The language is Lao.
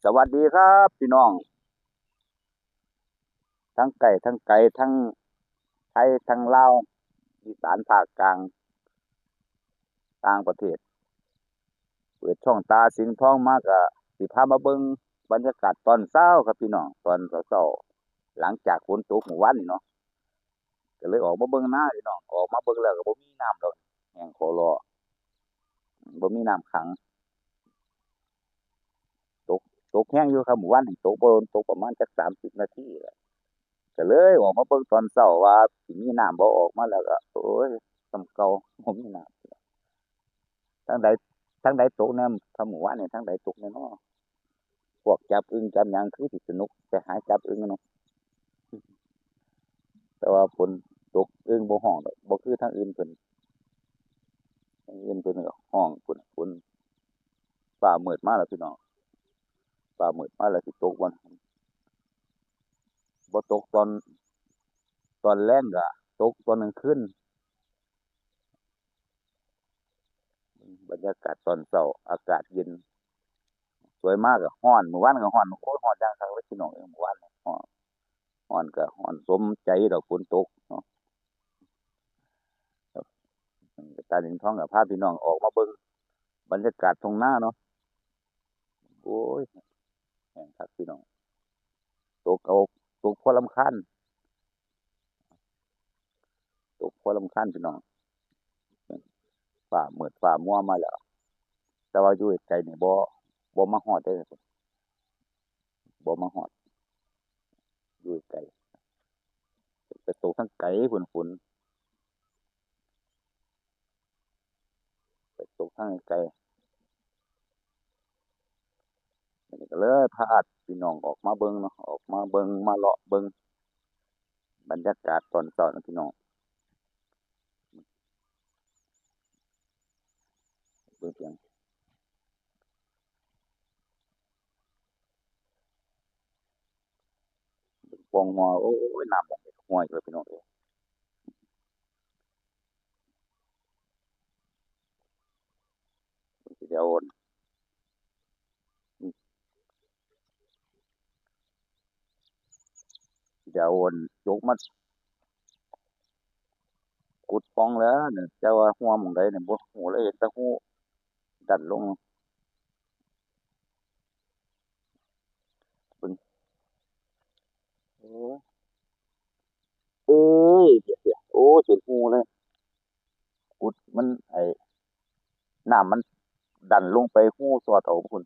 ສະຫວັດດີຄັບພີ່ນ້ອງ ທັງໃກ້ທັງໄກ ທັງໄທທັງລາວ ອີສານພາກກາງ ຕ່າງປະເທດ. ເປີດຊ່ອງຕາສິງທອງມາກະຊິພາມາເບິ່ງບັນຍາກາດຕອນເຊົ້າຄັບພີ່ນ້ອງ ຕອນເຊົ້າໆ ຫຼັງຈາກຝົນຕົກມື້ວານນີ້ເນາະ ກະເລີຍອອກມາເບິ່ງນາພີ່ນ້ອງ ອອກມາເບິ່ງແລ້ວກະບໍ່ມີນ້ຳດອກ ແຫ້ງຂໍລໍ ບໍ່ມີນ້ຳຂັງ ຕົກ ຕົກແຮງຢູ່ຄັບ ມື້ວານນີ້ຕົກບໍ່ດົນ ຕົກປະມານຈັກສາມສິບນາທີແຫຼະ ກະເລີຍອອກມາເບິ່ງຕອນເຊົ້າວ່າຊິມີນ້ຳບໍ່ ອອກມາແລ້ວກະ ໂອ້ຍ ສ່ຳເກົ່າ ບໍ່ມີນ້ຳ. ທາງໃດ ທາງໃດຕົກແດ່ ຄ່ຳມື້ວານນີ້ ທາງໃດຕົກແດ່ເນາະ? ພວກຈັບອຶ່ງຈັບຫຍັງຄືຊິສະໜຸກ ໄປຫາຈັບອຶ່ງເນາະ ແຕ່ວ່າຝົນຕົກອຶ່ງບໍ່ຮ້ອງດອກ ບໍ່ຄືທາງອື່ນເພິ່ນ ທາງອື່ນເພິ່ນກະຮ້ອງພຸ້ນ ຝົນ ຟ້າມືດມາແລ້ວພີ່ນ້ອງ ຟ້າມືດມາແລ້ວ ຊິຕົກບໍ່ ບໍ່ຕົກຕອນ ຕອນແລງກະຕົກຕອນກາງຄືນ. ບັນຍາກາດຕອນເຊົ້າ ອາກາດເຢັນ ສວຍມາກະຮ້ອນ ມື້ວານກະຮ້ອນ ໂອ້ຍ ຮ້ອນຢ່າງຄັກເລີຍພີ່ນ້ອງເອີຍ ມື້ວານນີ້ ຮ້ອນ ຮ້ອນກະຮ້ອນສົມໃຈດອກ ຝົນຕົກເນາະ. ຕາສິງທອງກະພາພີ່ນ້ອງອອກມາເບິ່ງບັນຍາກາດທົ່ງນາເນາະ ໂອ້ຍ ແຫ້ງຄັກພີ່ນ້ອງ ຕົກເອົາ ຕົກພໍລຳຄານ ຕົກພໍລຳຄານພີ່ນ້ອງ ຟ້າມືດຟ້າມົວມາແລ້ວ ແຕ່ວ່າຢູ່ໄກໆນີ້ບໍ່ ບໍ່ມາຮອດເດ້ ບໍ່ມາຮອດ ຢູ່ໄກ ໄປຕົກທາງໄກພຸ້ນ ຝົນ ໄປຕົກທາງໄກ ມື້ນີ້ກະເລີຍພາພີ່ນ້ອງອອກມາເບິ່ງເນາະ ອອກມາເບິ່ງ ມາເລາະເບິ່ງບັນຍາກາດຕອນເຊົ້ານະພີ່ນ້ອງ ເບິ່ງພຽງ ເບິ່ງປ່ອງຫົວ ໂອ້ຍ ນ້ຳຫົວອີກແລ້ວພີ່ນ້ອງເອີຍ. ຊິໄດ້ເອົາ ຊິໄດ້ເອົາຈົກມາຂຸດປ່ອງແລ້ວ ແຕ່ວ່າຫົວໝ່ອງໃດນີ້ບໍ່ຮູ້ເລີຍ ເຫັນແຕ່ຮູດັນລົງ ເບິ່ງ ໂອ້ ໂອ້ຍ ໂອ້ ເປັນຮູເລີຍ ຂຸດມັນ ໄອ້ ນ້ຳມັນດັນລົງໄປຮູສອດເອົາພຸ້ນ